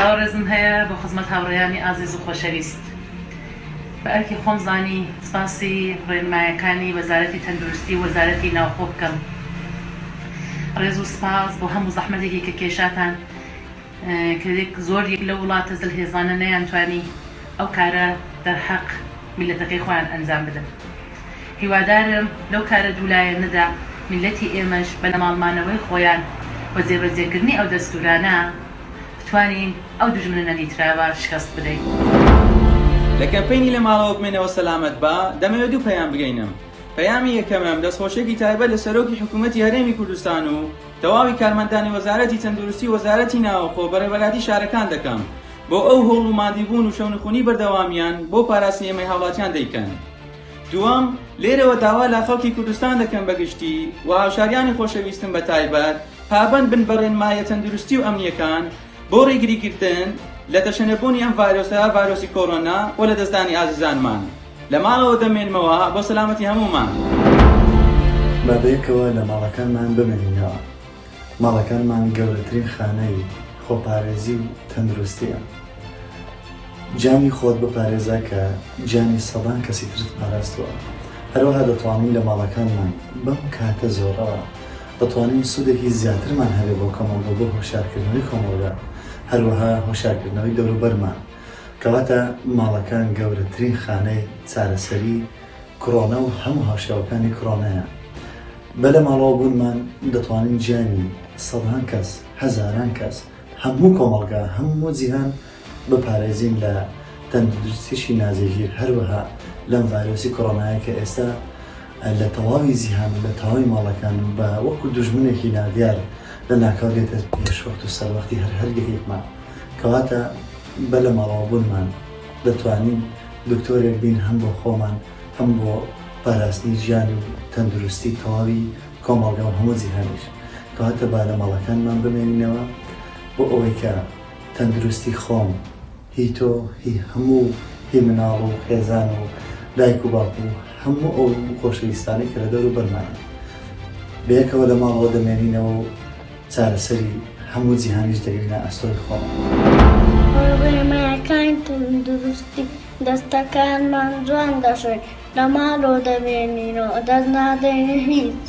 سڵاو ڕێزم هەیە بۆ خزمەت هاوڕێیانی ئازیز و خۆشەویست. بە ئەرکی خۆم زانی سپاسی ڕێنمایەکانی وەزارەتی تەندروستی و وەزارەتی ناوخۆ بکەم. ڕێز و سپاس بۆ هەموو زەحمەتێکی کە کێشاتان کە زۆر یەک لەو وڵاتە زلهێزانە نەیانتوانی ئەو کارە دەرحەق میللەتەکەی خۆیان ئەنجام بدەن. هیوادارم لەو کارە دوولایەنەدا میللەتی ئێمەش بە لەماڵمانەوەی خۆیان و جێبەجێکردنی ئەو دەستوورانە بتوانین ئەو دوژمنە نەدیتراوە شکەست بدەین. لە کەمپەینی لە ماڵەوە بمێنەوە سەلامەت بە، دەمەوێت دوو پەیام بگەینم. پەیامی یەکەمم، دەستخۆشیەکی تایبەت لە سەرۆکی حکوومەتی هەرێمی کوردستان و تەواوی کارمەندانی وەزارەتی تەندروستی و وەزارەتی ناوەخۆ بەڕێوەبەرایەتی شارەکان دەکەم بۆ ئەو هەوڵ و ماندیبوون و شەونخونی بەردەوامیان بۆ پاراستنی ئێمەی هاوڵاتیان دەیکەن. دووەم، لێرەوە داوا لە خەڵکی کوردستان دەکەم بە گشتی و هاوشاریانی خۆشەویستم بە تایبەت پابەند بن بە ڕێنماییە تەندروستی و ئەمنییەکان بۆ ڕێگریکردن لە تەشەنەبوونی ئەم ڤایرۆسە، ڤایرۆسی کۆرۆنا، و لەدەستدانی ئازیزانمان. لە ماڵەوە دەمێنمەوە بۆ سەلامەتی هەموومان. با بەیەکەوە لە ماڵەکانمان بمێنینەوە. ماڵەکانمان گەورەترین خانەی خۆپارێزی و تەندروستییە. گیانی خۆت بپارێزە کە گیانی سەدان کەسی ترت پاراستووە. هەروەها دەتوانین لە ماڵەکانمان بەم کاتە زۆرەوە دەتوانین سوودێکی زیاترمان هەبێ بۆ کۆمەڵگە و بۆ هۆشیارکردنەوەی کۆمەڵگە، هەروەها هۆشیارکردنەوەی دەوروبەرمان. کەواتە ماڵەکان گەورەترین خانەی چارەسەری کڕۆنە و هەموو هاوشێوەکانی کڕۆنەیە. بە لە ماڵەوە بوونمان دەتوانین گیانی سەدان کەس، هەزاران کەس، هەموو کۆمەڵگا، هەموو جیهان بپارێزین لە تەندروستیی ناجێگیر، هەروەها لەم ڤایرۆسی کۆرۆنایە کە ئێستا لە تەواوی جیهان و لە تەواوی ماڵەکان بە وەکو دوژمنێکی نادیار لە ناکاو دێتە پێشوەخت و سەروەختی هەر هەر یەکێکمان. کەواتە بە لە ماڵەوە بوونمان دەتوانین دکتۆرێک بین هەم بۆ خۆمان هەم بۆ پاراستنی ژیان و تەندروستی تەواوی کۆمەڵگا و هەموو جیهانیش. کەواتە با لە ماڵەکانمان بمێنینەوە بۆ ئەوەی کە تەندروستی خۆم، هی تۆ، هی هەموو، هی مناڵ و خێزان و دایک و باوک و هەموو ئەو خۆشەویستانەی کە لە دەوروبەرمانن. بەیەکەوە لە ماڵەوە دەمێنینەوە و چارەسەری هەموو جیهانیش دەگرینە ئەستۆی خۆمان. ڕێنمایەکانی تەندروستی، دەستەکانمان جوان دەشۆین، لە ماڵەوە دەمێنینەوە، دەست نادەینە هیچ.